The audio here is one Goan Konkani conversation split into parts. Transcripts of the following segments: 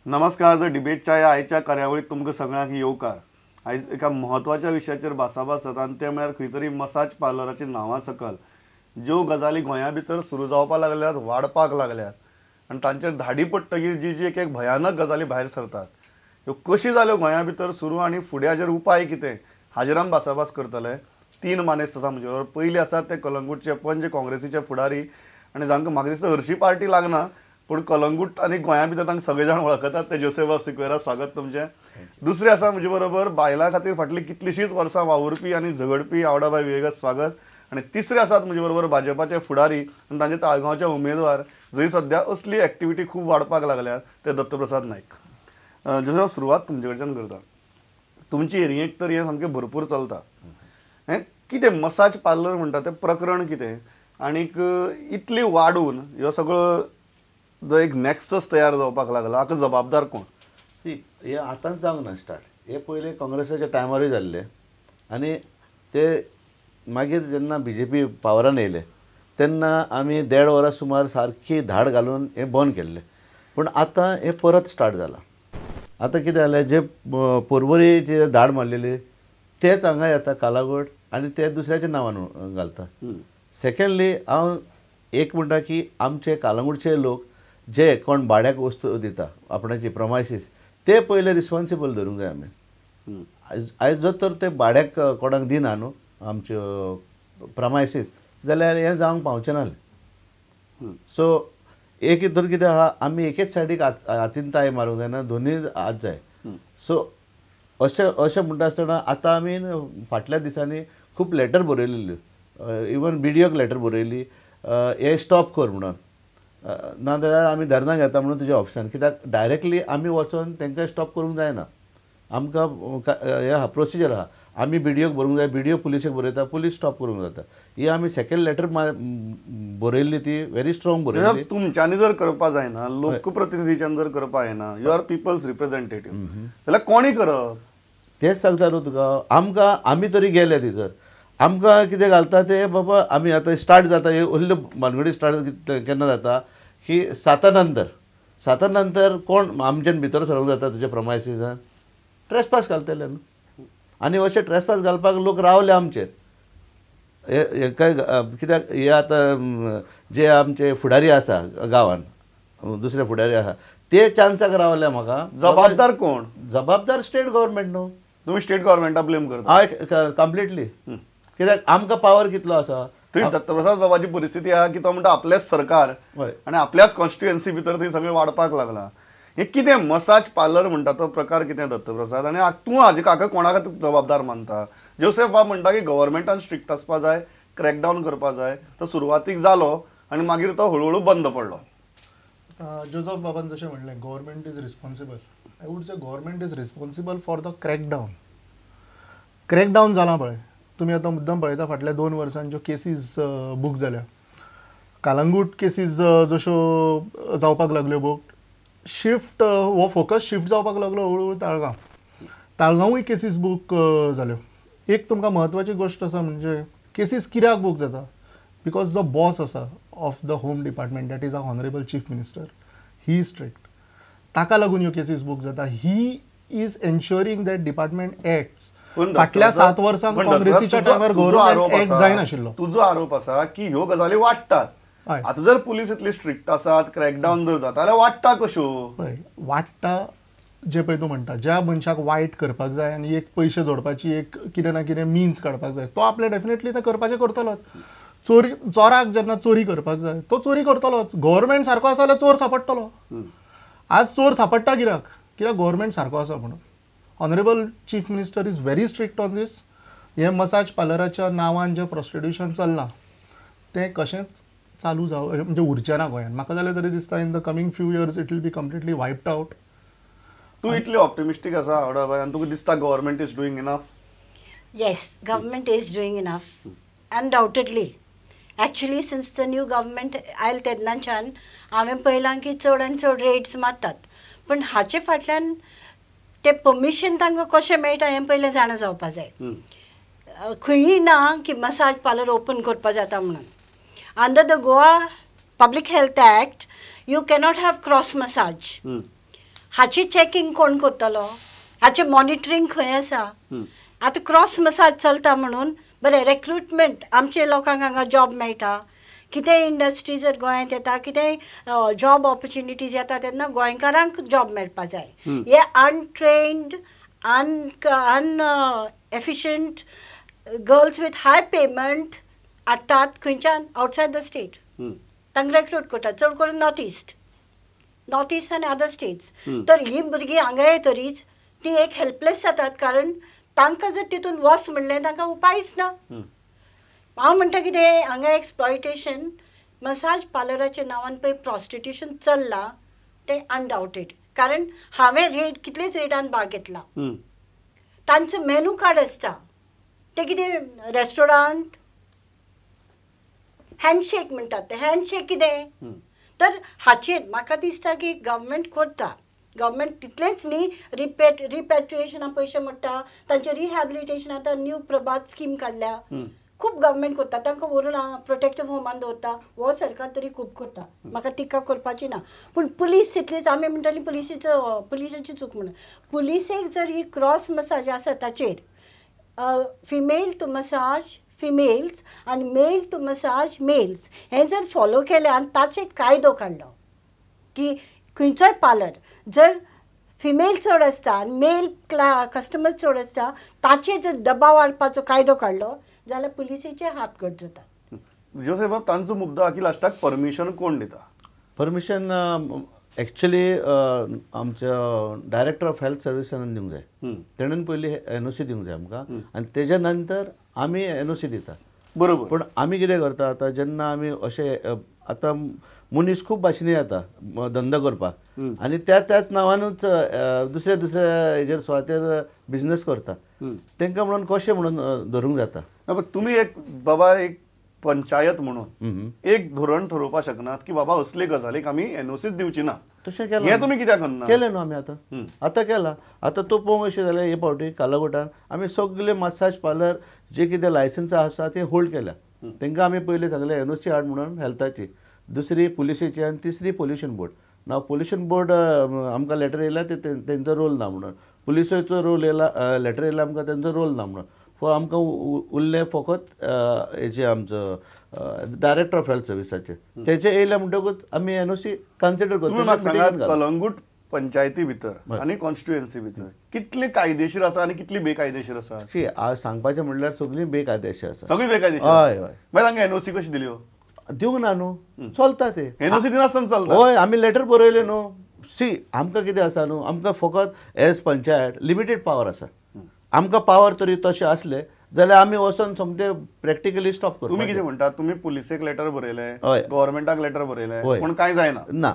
नमस्कार. The डिबेटच्या ह्या आयच्या कार्यावळीत तुमकां सगळ्यांक येवकार. आयज एका म्हत्वाच्या विशयाचेर भासाभास जाता आनी तें म्हळ्यार खंय तरी मसाज पार्लराच्या नांवा सकल ज्यो गजाली गोंया भितर सुरू जावपाक लागल्यात, वाडपाक लागल्यात आनी तांचेर धाडी पडटगीर जी जी एक एक भयानक गजाली भायर सरतात, ह्यो कशी जाल्यो गोंया भितर सुरू आनी फुडें हाजेर उपाय कितें हाजेर आमी भासाभास करतले. तीन मानेस्त आसा म्हजे बरोबर. पयली आसात ते कलंगूटचे पंच, काँग्रेसीचे फुडारी आनी जांकां म्हाका दिसता हरशी पार्टी लागना पूण कलंगूट आनी गोंया भितर तांकां सगळे जाण वळखतात ते जोसेफ बाब सिक्वेरा, स्वागत तुमचें. दुसरें आसा म्हजे बरोबर बायलां खातीर फाटलीं कितलींशींच वर्सां वावुरपी आनी झगडपी आवडाबाय विवेगास, स्वागत. आनी तिसरे आसात म्हजे बरोबर भाजपाचे फुडारी आनी तांचे ताळगांवचे उमेदवार जंय सद्या असली एक्टिविटी खूब वाडपाक लागल्यात ते दत्तप्रसाद नायक. जोसेफ, सुरवात तुमचे कडच्यान करता. तुमचे एरियेक तर हें सामकें भरपूर चलता. हें कितें मसाज पार्लर म्हणटा तें प्रकरण कितें आनीक इतली वाडून ह्यो सगळो जो एक नॅक्सस तयार जावपाक लागला हाका जबाबदार कोण? सी, हे आतांच जावंक ना स्टार्ट. हे पयलें काँग्रेसाच्या टायमारूय जाल्ले आनी ते मागीर जेन्ना बीजेपी पावरान येयले तेन्ना आमी 1.5 वरां सुमार सारकी धाड घालून हें बंद केल्लें. पूण आतां हें परत स्टार्ट जालां. आतां कितें जालें, जे पोरवरी जे धाड मारलेली तेच हांगा येता कालागोट आनी ते दुसऱ्याच्या नांवान घालता. सेकेंडली हांव एक म्हणटा की आमचे कालंगूटचे लोक जे कोण भाड्याक वस्तू दिता आपणाची प्रमायसीस ते पयले रिस्पोन्सिबल धरूंक जाय आमी. आयज जर तर ते भाड्याक कोणाक दिना न्हू आमच्यो प्रमायसीस जाल्यार हें जावंक पावचें नासलें. सो एक हितून कितें आहा, आमी एकेच सायडीक हातीन ताय मारूंक जायना, दोनूय हात जाय. सो अशें अशें म्हणटा आसतना आतां आमी फाटल्या दिसांनी खूब लेटर बरयलेल्यो, इवन बीडीओक लेटर बरयली हें स्टॉप कर म्हणून, नाजाल्यार आमी धरणां घेता म्हणून तुजें ऑप्शन. कित्याक डायरेक्टली आमी वचोन तांकां स्टॉप करूंक जायना, आमकां हें आहा प्रोसिजर आहा. आमी बीडीओक बरोवंक जाय, बीडीओ पुलिशेक बरयता, पुलीस स्टॉप करूंक जाता. ही आमी सेकेंड लेटर बरयल्ली ती व्हेरी स्ट्रॉंग बरयल्ली. तुमच्यांनी जर करपा जायना, लोकप्रतिनिधीच्यान जर करपा जायना, you are people's representative, जाल्यार कोणी करप? तेंच सांगता न्हू तुका. आमकां आमी तरी गेले थंयसर, आमकां कितें घालता ते बाबा. आमी आतां स्टार्ट जाता हे व्हडल्यो भानगडी स्टार्ट केन्ना जाता की साता नंतर, साता नंतर कोण आमच्यान भितर सरूंक जाता तुज्या प्रमायसिसान ट्रेसपास घालतले न्हू. आनी अशें ट्रेसपास घालपाक लोक रावले आमचेर. हे काय कित्याक हे आतां जे आमचे फुडारी आसा गांवान, दुसरे फुडारी आसा ते चान्साक रावले म्हाका. जबाबदार कोण? जबाबदार स्टेट गव्हर्मेंट न्हू. तुमी स्टेट गव्हर्मेंटाक ब्लेम करता? हय, कंप्लिटली. कित्याक आमकां पावर कितलो आसा. थंय दत्तप्रसाद बाबाची परिस्थिती आहा की तो म्हणटा आपलेच सरकार आनी आपल्याच कॉन्स्टिट्युएन्सी भितर थंय सगळें वाडपाक लागलां. हें कितें मसाज पार्लर म्हणटा तो प्रकार कितें दत्तप्रसाद? आनी तूं हाजे काका कोणाक जबाबदार मानता? जोसेफ बाब म्हणटा की गव्हर्मेंटान स्ट्रिक्ट आसपा जाय, क्रॅकडावन करपा जाय. तो सुरवातीक जालो आनी मागीर तो हळुहळू बंद पडलो. जोसेफ बाबान जशें म्हणलें, government is responsible. I would say government is responsible for the crackdown. Crackdown जालां पळय, तुमी आतां मुद्दम पळयता फाटल्या 2 वर्सांत ज्यो केसीस बूक जाल्या, कालंगूट केसीस जश्यो जावपाक लागल्यो बूक, शिफ्ट हो फोकस शिफ्ट जावपाक लागलो हळू हळू ताळगांव, ताळगांवूय केसीस बूक जाल्यो. एक तुमकां म्हत्वाची गोश्ट आसा म्हणजे केसीस कित्याक बूक जाता, because जो बॉस आसा of the home department, that is our honourable chief minister, he is strict. ताका लागून ह्यो केसीस बूक जाता. He is ensuring that department acts. फाटल्या 7 वर्सांक काँग्रेसीच्या टायमार गव्हर्मेंट एक्ट जायनाशिल्लो. तुजो आरोप आसा की ह्यो गजाली वाडटात. आतां जर पुलीस इतली स्ट्रिक्ट आसात, क्रॅकडावन जर जाता जाल्यार वाडटा कश्यो? पळय, वाडटा जे पळय तूं म्हणटा, ज्या मनशाक वायट करपाक जाय आनी एक पयशे जोडपाची एक कितें ना कितें मिन्स काडपाक जाय, तो आपलें डेफिनेटली तें करपाचें करतलोच. चोरी, चोराक जेन्ना चोरी करपाक जाय तो चोरी करतलोच. गव्हर्मेंट सारको आसा जाल्यार चोर सांपडटलो. आज चोर सांपडटा कित्याक? कित्याक गव्हर्मेंट सारको आसा म्हणून. Honourable chief minister is very strict on this. हें मसाज पार्लराच्या नांवान जें प्रोस्टिट्युशन चल्लां तें कशेंच चालू जावं म्हणजे उरचें ना गोंयांत. म्हाका जाल्यार तरी दिसता in the coming few years it will be completely wiped out. तूं इतली ऑप्टिमिस्टीक आसा आवडाबाय आनी तुका दिसता government is doing enough? Yes, government is doing enough undoubtedly. Actually since the new government आयल तेन्नाच्यान हांवें पळयलां की चड आनी चड रेट्स मारतात, पूण हाचे फाटल्यान ते परमिशन तांकां कशें मेळटा हें पयलें जाणा जावपा जाय. खंयी ना की मसाज पार्लर ओपन करपा जाता म्हणून. Under the Goa public health act you cannot have cross massage. हाची चॅकिंग कोण करतलो, हाचें मॉनिटरींग खंय आसा? आतां क्रॉस मसाज चलता म्हणून बरें रेक्रुटमेंट आमचे लोकांक हांगा जॉब मेळटा, कितेंय इंडस्ट्री जर गोंयांत येता, कितेंय जॉब ऑपॉर्च्युनिटीज येता तेन्ना गोंयकारांक जॉब मेळपा जाय. हे untrained inefficient girls with high payment हाडटात खंयच्यान आवटसायड the state, तांकां रेक्रूट करतात चड करून नॉर्थ ईस्ट आनी अदर स्टेट्स. तर ही भुरगीं हांगा येतरीच ती एक हेल्पलेस जातात, कारण तांकां जर तितून वस म्हणलें तांकां उपायच ना. हांव म्हणटा कितें हांगा एक्सप्लॉयटेशन मसाज पार्लराच्या नांवान पळय प्रॉस्टिट्यूशन चल्लां तें अनडावटेड, कारण हांवें रेड कितलेच रेडान भाग घेतला. तांचो मेनू कार्ड आसता तें कितें रेस्टॉरंट हँडशेक म्हणटात ते हँडशेक कितें. तर हाचेर म्हाका दिसता की गव्हर्मेंट करता, गव्हर्मेंट तितलेंच न्ही रिपेट्रिएशना पयशे मोडटा, तांचे रिहॅबिलिटेशन आतां न्यू प्रभात स्कीम काडल्या, खूब गव्हर्मेंट करता, तांकां व्हरून प्रोटेक्टीव होमान दवरता. हो सरकार तरी खूब करता, म्हाका टिका करपाची ना. पूण पुलीस तितलीच आमी म्हणटाली पुलिसेचो पुलिसाची चूक म्हणून, पुलिसेक जर ही क्रॉस मसाज आसा ताचेर फिमेल टू मसाज फिमेल्स आनी मेल टू मसाज मेल्स हें जर फॉलो केलें आनी ताचेर कायदो काडलो की खंयचोय पार्लर जर फिमेल चड आसता आनी मेल कस्टमर चड आसता ताचेर जर दबाव हाडपाचो कायदो काडलो जाल्यार पुलिसेचे हात घट जातात. जोसेफ बाब, तांचो मुद्दो की लास्टाक परमिशन कोण दिता? परमिशन एक्चुअली आमच्या डायरेक्टर ऑफ हेल्थ सर्विसान दिवंक जाय, तेणेन पयलीं एनओसी दिवंक जाय आमकां आनी तेज्या नंतर आमी एनओसी दिता. बरोबर. पूण आमी कितें करता आतां जेन्ना आमी अशें आतां मनीस खूब भाशेनी येता धंदो करपाक आनी त्या त्याच नांवानूच दुसऱ्या दुसऱ्या हेजेर सुवातेर बिजनस करता, तांकां म्हणून कशें म्हणून धरूंक जाता? तुमी एक बाबा एक पंचायत म्हणून एक धोरण ठरोवपाक शकनात की बाबा असले गजालीक आमी एनओसीच दिवची ना, तशें केलें हें तुमी कित्याक करना? केलें न्हू आमी आतां आतां केलां. आतां तो पळोवंक अशें जालें हे फावटी कालागोटान आमी सगळे मसाज पार्लर जे कितें लायसन्सां आसा ते होल्ड केल्या. तांकां आमी पयलीं सांगलें एनओसी हाड म्हणून हेल्थाची, दुसरी पुलिसेची आनी तिसरी पोल्युशन बोर्ड. नाव पोल्युशन बोर्ड आमकां लेटर येयला ते तेंचो रोल ना म्हणून, पुलिसेचो रोल येयला लेटर येयला आमकां तेंचो रोल ना म्हणून, आमकां उरलें फकत हेजे आमचो डायरेक्टर ऑफ हेल्थ सर्विसाचे तेजे येयले म्हणटकूच आमी एनओसी कन्सिडर करता. कलंगूट पंचायती भितर आनी कॉन्स्टिट्युएन्सी भितर कितली कायदेशीर आसा आनी कितली बेकायदेशीर आसा? सी आज सांगपाचें म्हणल्यार सगळीं बेकायदेशीर आसा. सगळीं बेकायदेशीर? हय हय. मागीर तांकां एनओसी कशी दिल्यो? दिवंक ना न्हू, चलता ते एनओसी दिनासतना चलता. हय, आमी लेटर बरयलें न्हू. सी आमकां कितें आसा न्हू, आमकां फकत एज पंचायत लिमिटेड पावर आसा. आमकां पावर तरी तशें आसले जाल्यार आमी वचोन सोमते प्रॅक्टिकली स्टॉप करता. तुमी कितें म्हणटा, तुमी पुलिसेक लेटर बरयलें, गव्हर्मेंटाक लेटर बरयलें, पूण कांय जायना? ना.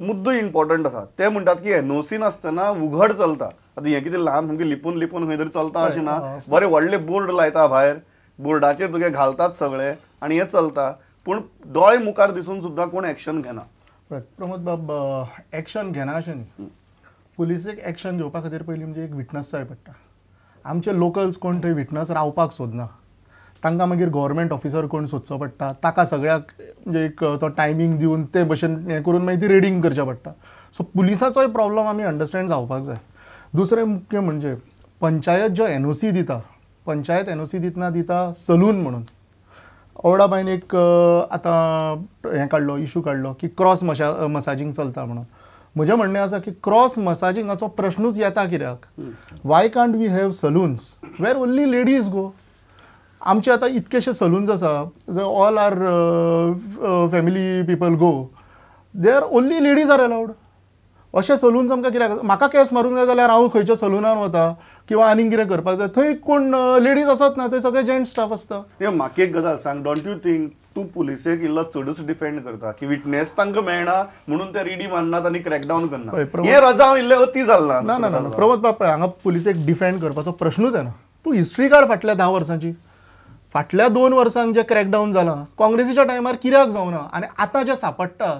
मुद्दो इम्पॉर्टंट आसा. ते म्हणटात की एनओसी नासतना उघड चलता. आतां हें कितें ल्हान सामकें लिपून लिपून खंय तरी चलता अशें ना, बरे व्हडले बोर्ड लायता भायर, बोर्डाचेर तुगे घालतात सगळे आनी हें चलता, पूण दोळे मुखार दिसून सुद्दां कोण एक्शन घेना. प्रमोद बाब, एक्शन घेना अशें न्ही, पुलिसेक एक्शन घेवपा खातीर पयलीं म्हणजे एक विटनस जाय पडटा. आमचे लोकल्स कोण थंय विटनस रावपाक सोदना, तांकां मागीर गव्हर्मेंट ऑफिसर कोण सोदचो पडटा, ताका सगळ्याक म्हणजे एक तो टायमींग दिवन ते भशेन हें करून मागीर ती रेडींग करचें पडटा. सो पुलिसाचोय प्रॉब्लम आमी अंडरस्टँड जावपाक जाय. दुसरें मुख्य म्हणजे पंचायत ज्यो एनओसी दिता, पंचायत एनओसी दितना दिता सलून म्हणून. औडाबायन एक आतां हें काडलो, इशू काडलो की क्रॉस मसाजींग चलता म्हणून. म्हजें म्हणणें आसा की क्रॉस मसाजिंगाचो प्रश्नूच येता कित्याक? Why can't we have salons where only ladies go? आमचे आतां इतकेशे सलून्स आसा, all are family people go, there only ladies are allowed. अशे सलून्स आमकां कित्याक? म्हाका केस मारूंक जाय जाल्यार हांव खंयच्या सलुनान वता किंवा आनीक कितें करपाक जाय, थंय कोण लेडीज आसत ना, थंय सगळे जेंट्स स्टाफ आसता. म्हाका एक गजाल सांग, don't you think तूं पुलिसेक इल्लो चडूच डिफेंड करता की विटनेस तांकां मेळना म्हणून ते रिडी मारनात आनी क्रॅकडावन करना? हें रजांव इल्लें अती जालां. ना ना ना प्रमोद बाब, पळय हांगा पुलिसेक डिफेंड करपाचो प्रश्नूच येना. तूं हिस्ट्री काड फाटल्या 10 वर्सांची, फाटल्या 2 वर्सांक जें क्रॅकडावन जालां काँग्रेसीच्या टायमार कित्याक जावना, आनी आतां जें सांपडटा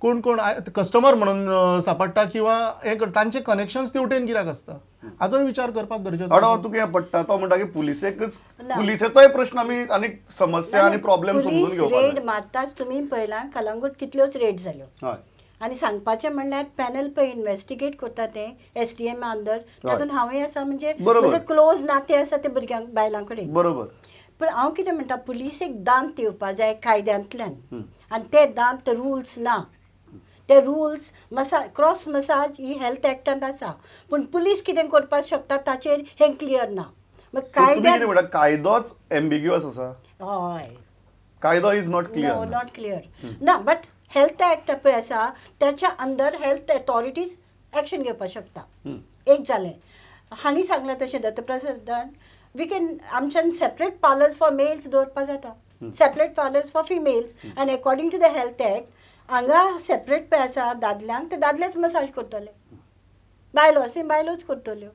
कोण कोण कस्टमर म्हणून सांपडटा किंवा हें तांचे कनेक्शन्स तेवटेन कित्याक आसता, हाचोय विचार करपाक गरजेचो. आडो तुका हें पडटा, तो म्हणटा की पुलिसेकच पुलिसेचोय प्रश्न आमी आनी समस्या आनी प्रॉब्लेम समजून घेवपाक. रेड मारताच तुमी पळयलां कलंगूट कितल्योच रेड जाल्यो आनी सांगपाचें म्हणल्यार पॅनल पळय इन्वेस्टिगेट करता तें SDM under, तातूंत हांवूय आसा, म्हणजे म्हजें क्लोज नातें आसा ते भुरग्यांक बायलां कडेन. बरोबर. पूण हांव कितें म्हणटा, पुलिसेक दांत येवपा जाय कायद्यांतल्यान, आनी ते दांत रुल्स ना, ते रुल्स मसाज क्रॉस मसाज ही हेल्थ एक्टांत आसा, पूण पुलीस कितें करपाक शकता ताचेर हें क्लियर ना. मग कायदो कायदोच एम्बिग्युअस आसा. हय, कायदो is not clear. No, not clear ना. बट हेल्थ एक्ट पळय आसा त्याच्या अंडर हेल्थ अथॉरिटीज एक्शन घेवपाक शकता. एक जालें, हांणी सांगलें तशें दत्तप्रसादान, we can आमच्यान सेपरेट पार्लर्स फॉर मेल्स दवरपाक जाता, separate parlours for females, आनी according to the health act हांगा सेपरेट पळय आसा दादल्यांक, ते दादलेच मसाज करतले, बायलो आसा बायलोच करतल्यो.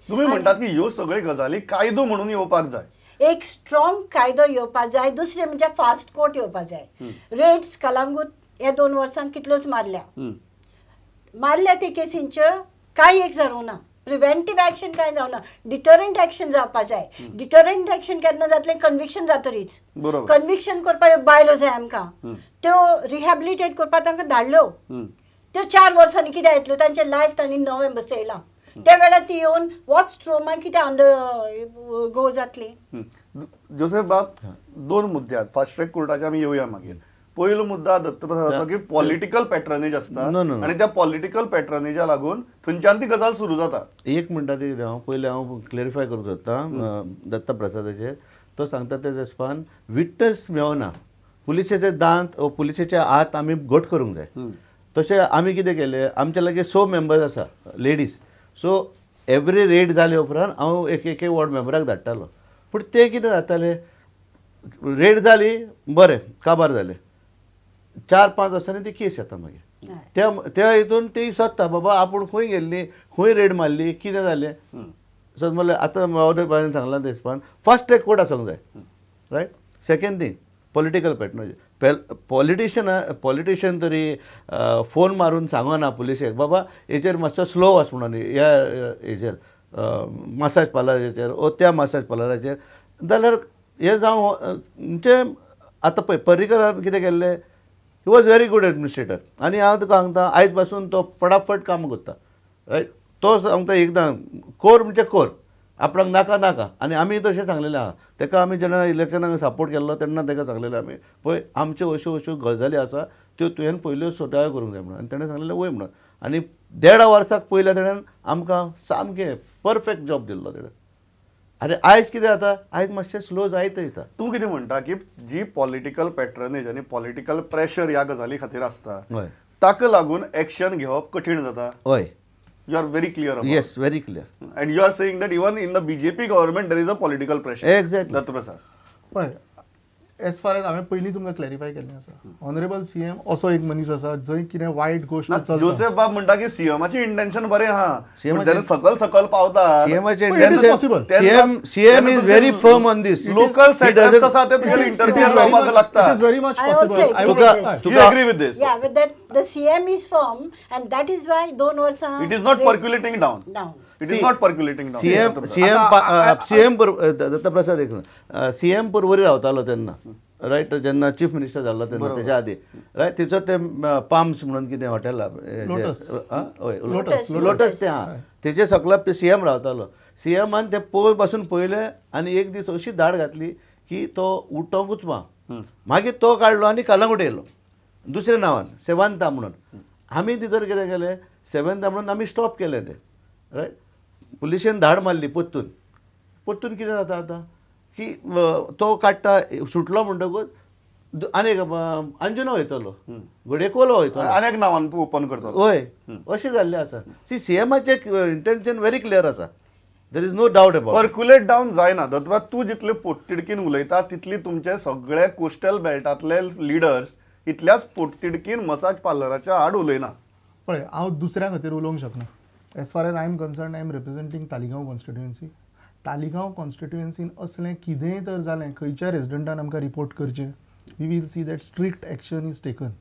तुमी म्हणटात की ह्यो सगळ्यो गजाली कायदो म्हणून येवपाक जाय, एक स्ट्रॉंग कायदो येवपाक जाय. दुसरें म्हणजे फास्ट कोर्ट येवपाक जाय. रेट्स कलांगूट ह्या 2 वर्सांक कितल्योच मारल्या, मारल्या ते केसींच्यो कांय एक जावंक ना, प्रिवेंटीव एक्शन कांय जावना, डिटरंट एक्शन जावपा जाय. डिटरंट एक्शन केन्ना जातलें, कन्विक्शन जातरीच. कन्विक्शन करपाक बायलो जाय आमकां, त्यो रिहेबिलिटेट करपाक तांकां धाडल्यो, त्यो 4 वर्सांनी कितें येतल्यो, तांचें लायफ तांणी नवें बसयलां, त्या वेळार ती येवन वॉच ट्रोमा कितें अंडर गो जातली. जोसेफ बाब, 2 मुद्दे आहात फास्ट ट्रॅक कोर्टाचे, आमी येवया मागीर. पयलो मुद्दा दत्तप्रसादाचो की पॉलिटिकल पॅट्रनेज आसता आनी त्या पॉलिटिकल पॅट्रनेजा लागून थंयच्यान ती गजाल सुरू जाता. एक म्हणटा ती हांव पयलें हांव क्लॅरिफाय करूंक सोदता दत्तप्रसादाचेर. तो सांगता ते जसपान विटनस मेळना, पुलिसेचे दांत वो पुलिसेचे हात आमी घट करूंक जाय. तशें आमी कितें केलें, आमच्या लागीं 6 मेंबर्स आसा लेडीज, सो एवरी रेड जाले उपरांत हांव एक एक वॉर्ड मेंबराक धाडटालो. पूण तें कितें जातालें, रेड जाली बरें काबार जालें, 4-5 वर्सांनी ती केस येता मागीर त्या त्या हितून ती सोदता बाबा आपूण खंय गेल्ली, खंय रेड मारली, कितें जालें. सो म्हणल्यार आतां महोदय बायन सांगलां ते हिसपान फास्ट ट्रॅक कोर्ट आसूंक जाय, right. Second thing, political patronage. Politician तरी फोन मारून सांगना पुलिसेक बाबा हेचेर मातसो स्लो वच म्हणून, ह्या हेचेर मसाज पार्लराचेर ओ त्या मसाज पार्लराचेर, जाल्यार हें जावं. म्हणजे आतां पळय पर्रीकरान कितें केल्लें, he was very good administrator, आनी हांव तुका सांगता आयज पासून तो फटाफट काम करता, रायट. तो सांगता एकदां कोर म्हणजे कोर, आपणाक नाका नाका. आनी आमी तशें सांगलेलें आहा तेका, आमी जेन्ना इलेक्शनाक सपोर्ट केल्लो तेन्ना तेका सांगलेलें आमी पळय आमच्यो अश्यो अश्यो गजाली आसा त्यो तुवें पयल्यो सोदायो करूंक जाय म्हणून, आनी तेणें सांगलेलें वय म्हणून. आनी 1.5 वर्साक पयल्या तेणें आमकां सामकें परफेक्ट जॉब दिल्लो तेणें. आनी आयज कितें जाता, आयज मातशें स्लो जायत वयता. तूं कितें म्हणटा की जी पॉलिटिकल पॅट्रनेज आनी पॉलिटिकल प्रेशर ह्या गजाली खातीर आसता ताका लागून एक्शन घेवप कठीण जाता. हय, You are very clear about it. Yes, very clear. And you are saying that even in the BJP government there is a political pressure. Exactly. Dattaprasad. पळय, एज फार एज हांवें पयलीं तुमकां क्लॅरिफाय केल्लें आसा, ऑनरेबल सीएम असो एक मनीस आसा जंय कितें वायट गोश्ट चलता. जोसेफ बाब म्हणटा की सीएमाची इंटेन्शन बरें आहा, जेन्ना सकल सकल पावता सीएमाचें intention, CM is very firm on this. Local setups आसा ते तुगेले इंटरफियर जावपाक लागता. It is very much possible. You agree with this? Yeah, with that the CM is firm and that is why 2 वर्सां it is not percolating down. It is not percolating down. CM Dattaprasad एक सीएम पर्वरी रावतालो तेन्ना, रायट, जेन्ना चीफ मिनिस्टर जाल्लो तेन्ना, तेच्या आदी, रायट. तिचो ते पाम्स म्हणून कितें हॉटेल, हय लोटस तें आहा, तेचे सकला सीएम रावतालो. सीएमान ते पयर पासून पळयलें आनी एक दीस अशी धाड घातली की तो उठोंकूच ना. मागीर तो काडलो आनी कलंगूट येयलो दुसऱ्या नांवान सेवंता म्हणून. आमी तिचेर कितें केलें, सेवंता म्हणून आमी स्टॉप केलें तें, रायट. पुलिशेन धाड मारली परतून. परतून कितें जाता आतां की तो काडटा सुटलो म्हणटकूच आनी अंजुना वयतलो, घडये कोलो वयतलो, आनी एक नांवान ओपन करतलो. हय, अशें जाल्लें आसा. सी सीएमाचें इंटेन्शन व्हेरी क्लियर आसा, there is no doubt about. Percolate down जायना. दत्तवा, तूं जितले पोटतिडकीन उलयता तितली तुमचे सगळे कोस्टल बेल्टांतले लिडर्स इतल्याच पोटतिडकीन मसाज पार्लराच्या आड उलयना. पळय, हांव दुसऱ्या खातीर उलोवंक शकना. As far as I am concerned, I am representing Taleigao constituency. Taleigao कॉन्स्टिट्युएन्सीन असलें कितेंय तर जालें, खंयच्या रेजिडंटान आमकां रिपोर्ट करचें, we will see that strict action is taken.